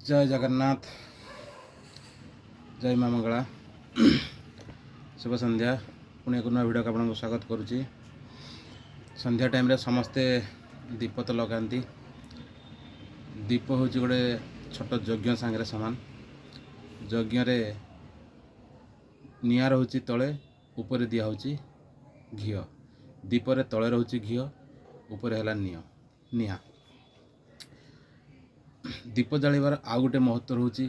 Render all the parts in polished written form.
ଜୟ ଜଗନ୍ନାଥ, ଜୟ ମା ମଙ୍ଗଳା, ଶୁଭ ସନ୍ଧ୍ୟା। ପୁଣି ଏକ ନୂଆ ଭିଡ଼ିଓକୁ ଆପଣଙ୍କୁ ସ୍ୱାଗତ କରୁଛି। ସନ୍ଧ୍ୟା ଟାଇମ୍ରେ ସମସ୍ତେ ଦୀପ ତ ଲଗାନ୍ତି। ଦୀପ ହେଉଛି ଗୋଟେ ଛୋଟ ଯଜ୍ଞ ସାଙ୍ଗରେ ସମାନ। ଯଜ୍ଞରେ ନିଆଁ ରହୁଛି ତଳେ, ଉପରେ ଦିଆହେଉଛି ଘିଅ। ଦୀପରେ ତଳେ ରହୁଛି ଘିଅ, ଉପରେ ହେଲା ନିଆଁ। ଦୀପ ଜାଳିବାର ଆଉ ଗୋଟେ ମହତ୍ତ୍ୱ ରହୁଛି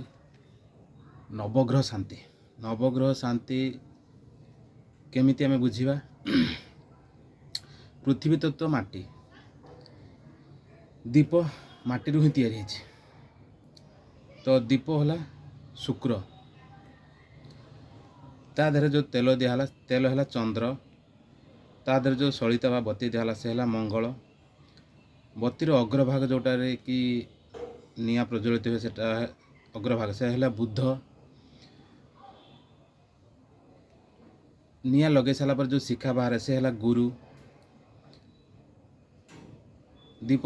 ନବଗ୍ରହ ଶାନ୍ତି। ନବଗ୍ରହ ଶାନ୍ତି କେମିତି ଆମେ ବୁଝିବା? ପୃଥିବୀ ତତ୍ତ୍ୱ ମାଟି, ଦୀପ ମାଟିରୁ ହିଁ ତିଆରି ହେଇଛି। ତ ଦୀପ ହେଲା ଶୁକ୍ର, ତା ଦେହରେ ଯେଉଁ ତେଲ ଦିଆହେଲା, ତେଲ ହେଲା ଚନ୍ଦ୍ର। ତା ଦେହରେ ଯେଉଁ ସଳିତା ବା ବତୀ ଦିଆହେଲା, ସେ ହେଲା ମଙ୍ଗଳ। ବତୀର ଅଗ୍ରଭାଗ ଯେଉଁଟାରେ କି ନିଆଁ ପ୍ରଜ୍ୱଳିତ ହୁଏ, ସେଟା ଅଗ୍ରଭାଗ, ସେ ହେଲା ବୁଧ। ନିଆଁ ଲଗେଇ ସାରିଲା ପରେ ଯେଉଁ ଶିଖା ବାହାରେ, ସେ ହେଲା ଗୁରୁ। ଦୀପ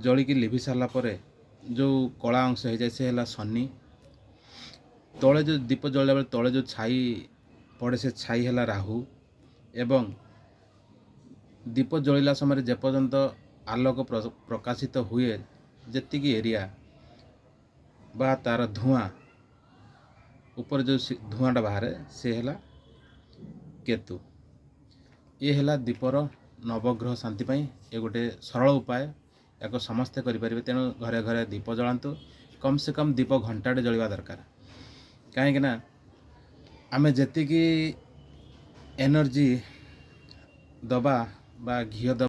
ଜଳିକି ଲିଭି ସାରିଲା ପରେ ଯେଉଁ କଳା ଅଂଶ ହେଇଯାଏ, ସେ ହେଲା ଶନି। ତଳେ ଯେଉଁ ଦୀପ ଜଳିଲା ବେଳେ ତଳେ ଯେଉଁ ଛାଇ ପଡ଼େ, ସେ ଛାଇ ହେଲା ରାହୁ। ଏବଂ ଦୀପ ଜଳିଲା ସମୟରେ ଯେପର୍ଯ୍ୟନ୍ତ ଆଲୋକ ପ୍ରକାଶିତ ହୁଏ, ଯେତିକି ଏରିଆ ବା ତାର ଧୂଆଁ ଉପରେ ଯେଉଁ ଧୂଆଁଟା ବାହାରେ, ସେ ହେଲା କେତୁ। ଇଏ ହେଲା ଦୀପର ନବଗ୍ରହ ଶାନ୍ତି ପାଇଁ ଏ ଗୋଟେ ସରଳ ଉପାୟ। ଏହାକୁ ସମସ୍ତେ କରିପାରିବେ। ତେଣୁ ଘରେ ଘରେ ଦୀପ ଜଳାନ୍ତୁ। କମ୍ ସେ କମ୍ ଦୀପ ଘଣ୍ଟାଟେ ଜଳିବା ଦରକାର, କାହିଁକିନା ଆମେ ଯେତିକି ଏନର୍ଜି ଦେବା ବା ଘିଅ ଦେବା